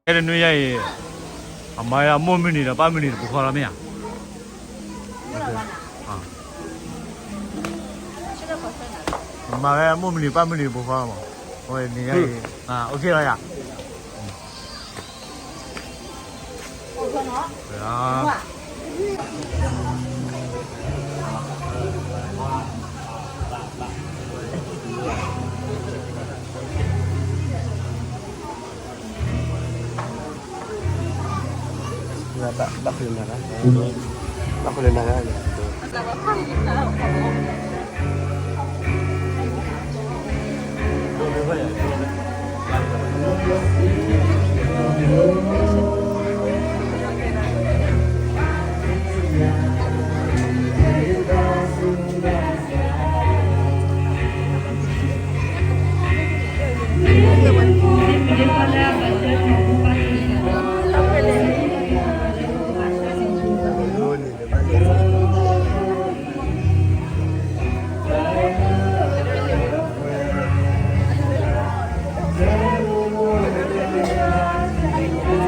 ဖဲတနွံညါအံၤ အမၤဝဲအမိၢ်မုၢ်နံၤဒီးပၢ်မုၢ်နံၤတပူၤဃီလီၤမ့ၢ်ဧါ. မၤဝဲအမိၢ်မုၢ်နံၤပၢ်မုၢ်နံၤတပူၤဃီလီၤမး. အဝဲန့ၣ်ညါအံၤ OK လီၤယၤ. ဘၣ်ဃုာ်လၢနၤ, ဘၣ်ဃုာ်လၢနၤ.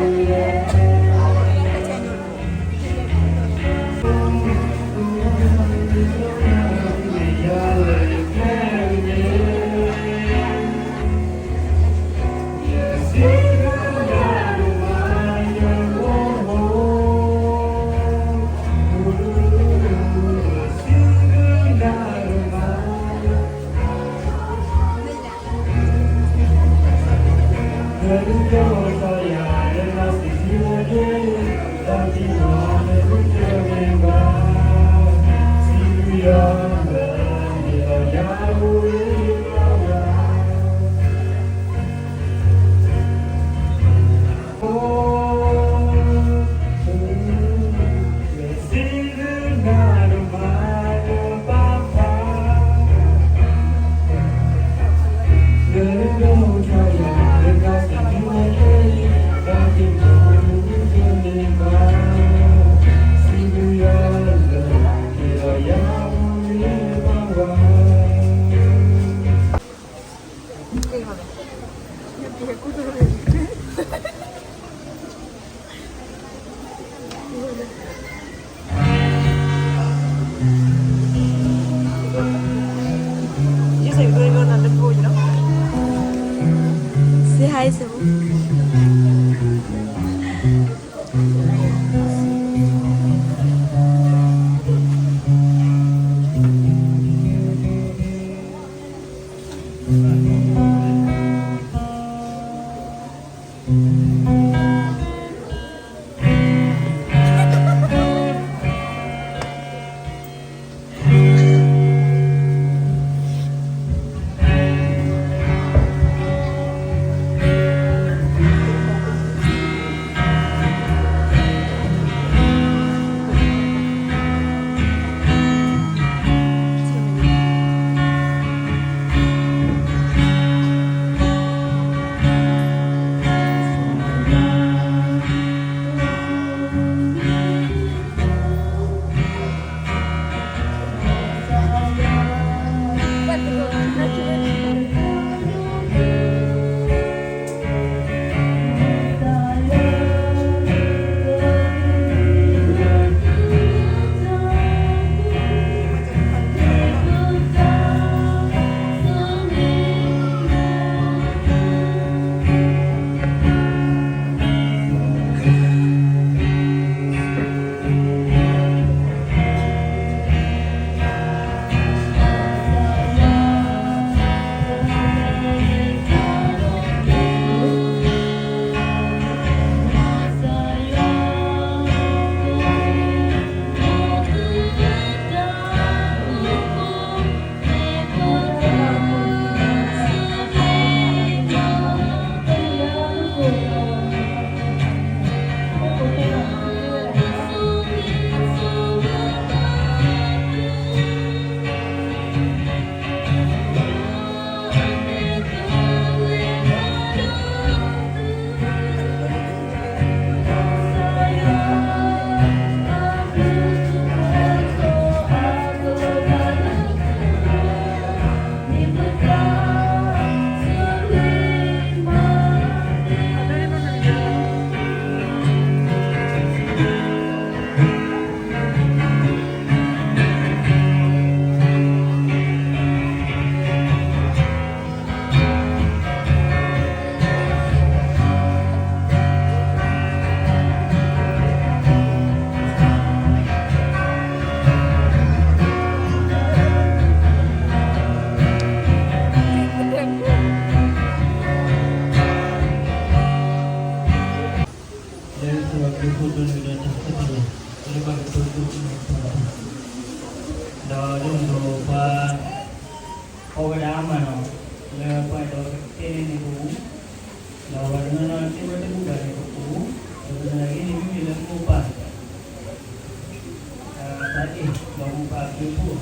ဒီးမိၢ်ပၢ်အဘျုးအဖှိၣ်,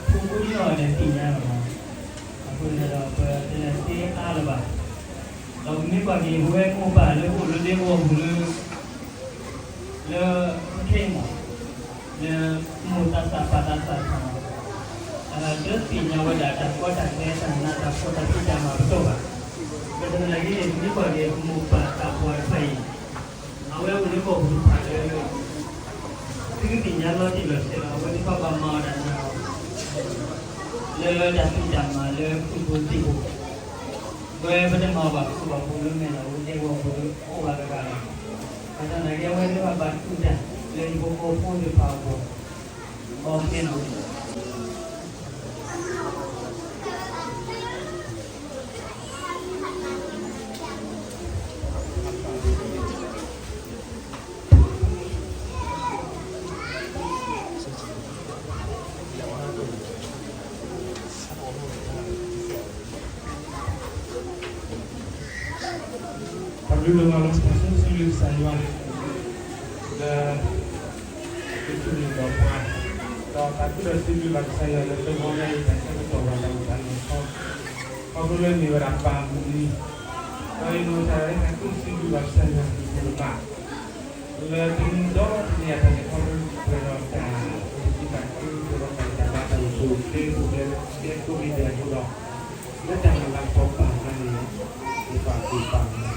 ဖိကိးဒံးအီၤဒီးသ့ၣ်ညါလီၤ. အဃိန့ၣ်ဒီး ပတလဲၤသ့အါလၢၤဘၣ်. ဒီးပမ့ၢ်ကွၢ်က့ၤ ပဝဲမိၢ်ပၢ်လၢအိၣ်လၢဒဲကဝီၤပူၤလၢ လၢ ခဲအံၤမး လၢမိၢ်သးစၢ်ပၢ်သးစၢ်တဖၣ် လၢသ့ၣ်ညါဝဲဒၣ်တၢ်ကီတၢ်ခဲ တၢ်နးတၢ်ဖှီၣ် တၢ်ဖံးတၢ်မၤပတီၢ်ဘၣ်. ဘၣ်ဆၣ်သနာ်က့န့ၣ် ပမ့ၢ်ကွၢ်က့ၤ ပမိၢ်ပၢ်သးပှၢ်တဖၣ်အံၤ အဝဲအိၣ်လၢကီၢ်ပူၤတဖၣ်လၢ သုကသ့ၣ်ညါလီၤတံၢ်လီၤဆဲးလီၤ အဝဲသ့ၣ်တဖၣ်ဘၣ်မၤအီၣ်တၢ်နးအီၤ လၢတၢ်ဖံးတၢ်မၤလၢခူၣ်ဖိသ့ၣ်ဖိ, ဝဲပတမၤအီၣ်ဘၣ်ခူၣ်ဘၣ်ဖိလၢမဲာ်လီၤ ဝဲဒဲကဝီၤဖိလၢအိၣ်ဘၣ်တဂၤလီၤ. ဘၣ်ဆၣ်သနာ်က့ အဝဲသ့ၣ်တဖၣ်ဘၣ်တူၢ်တၢ် လၢဟံၣ်ဖိဃီဖိသ့ၣ်တဖၣ်အဂီၢ် အီၤမ့ၢ်နီၤ တၢ်ဘျုးလီၤလီၤ ပစံးဘျုးကစၢ်ယွၤ လၢ တၢ်သူၣ်န့ၢ်သးပှၢ်, ဒီးပာ်သူၣ်ဒီးစံးဘျုးဘၣ်ကစၢ်ယွၤလၢတဂီၤညါအံၤ တၢ်ဆၢကတီၢ်ဘၣ်တၢ်အိၣ်သးန့ၣ်ခီ, ခီဖျိလၢမ့ၢ်ဝဲဒၣ်ပၢ်မုၢ်နံၤ, ဒီးယနီၢ်ကစၢ်ဒၣ်ဝဲ ပာ်သူၣ်စံးဘျုးဘၣ်ကစၢ်ယွၤ တၢ်ဘျုးလီၤ လၢတနံၤဒီးတနံၤအတၢ်န့ၣ် ခီဖျိပှဲၤဒီးတၢ်သံတၢ်ကျိ ပှဲၤဒီးတၢ်တၢ်ဘါတၢ်အိၣ်ဆူၣ်အိၣ်ချ့ ပှဲၤဒီးတၢ်လၢတၢ်မ့ၢ်တၢ်တီဒီး လၢတၢ်မၤလၤကပီၤပၢ်အကျါန့ၣ် ယပာ်သူၣ်ပာ်မၤ ဒီး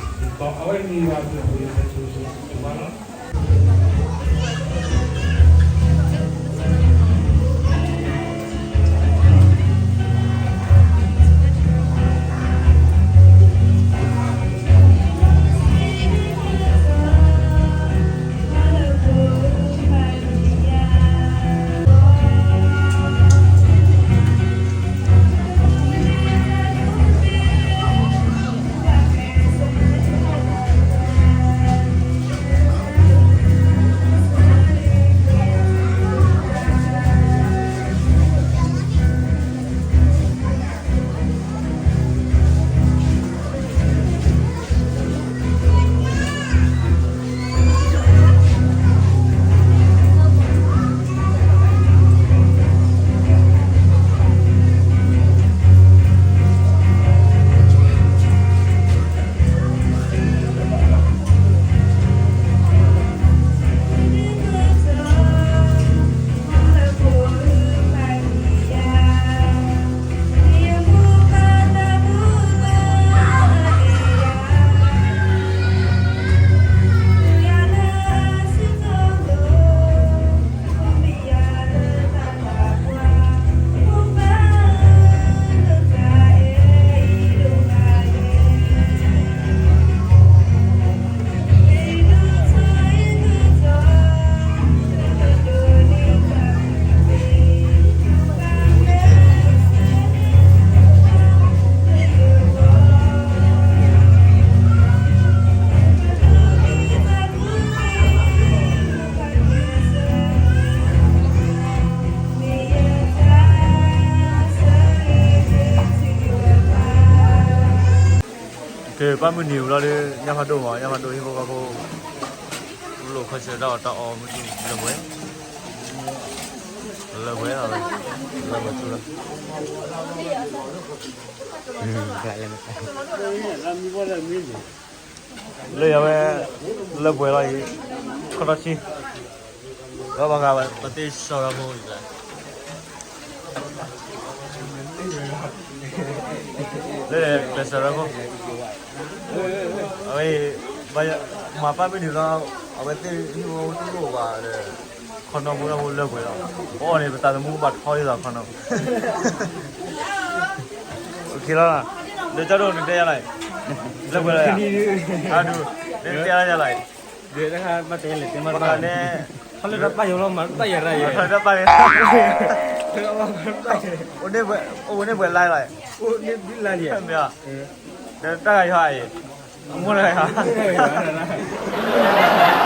အဝဲမ့ၢ်ယွၤအဘျုးအဖှိၣ်လၢတၢ်ဆိၣ်ဂ့ၤဆိၣ်ဝါလီၤ. ကဲ ပၢ်မုၢ်နံၤဝံၤလီၤဒီး ညၣ်ဖးဒိၣ်မး ညၣ်ဖးဒိၣ် ဟံၣ်ဖိဃီဖိ လိာ်ခီဆၢတၢ်အီၣ်တၢ်အီမုၢ်နံၤ လၢပှဲၤ လၢပှဲၤလီၤ လၢပှဲၤထူလီၤ လၢယဝဲ လၢပှဲၤလီၤအံၤ ခီၣ်ထီၣ်ဆံ ဒီးဘၣ်ဃး ပသ့ၣ်ဆၢဂၤဖိအံၤ လၢကျဲးစၢးဝဲဖိ အဝဲ မၤပၢ်မ့ၢ်နုၤလီၤ အဝဲသ့ၣ်ဟံၣ်ဖိတလိၣ်ဘၣ်ဒီး ခီနီၢ်ဖိလၢဖိလၢပှဲၤလီၤ ပအီၣ်န့ၣ် ပသးသမူဘၣ်ထီဒ်သိးခီနီၢ် လၢကၠီဒိၣ်နတဲယၤလီၤ လၢပှဲၤလီၤယၤ အဒူ နတဲယၤလီၤ ဘၣ်ဃးန့ၣ် ဘၣ်ဃးန့ၣ် အိၣ်န့ၢ်ပှဲၤလါလီၤ မ့ၢ် တၢ်ဂၤယွၤအံၤ အမိၢ်တဂၤယွၤ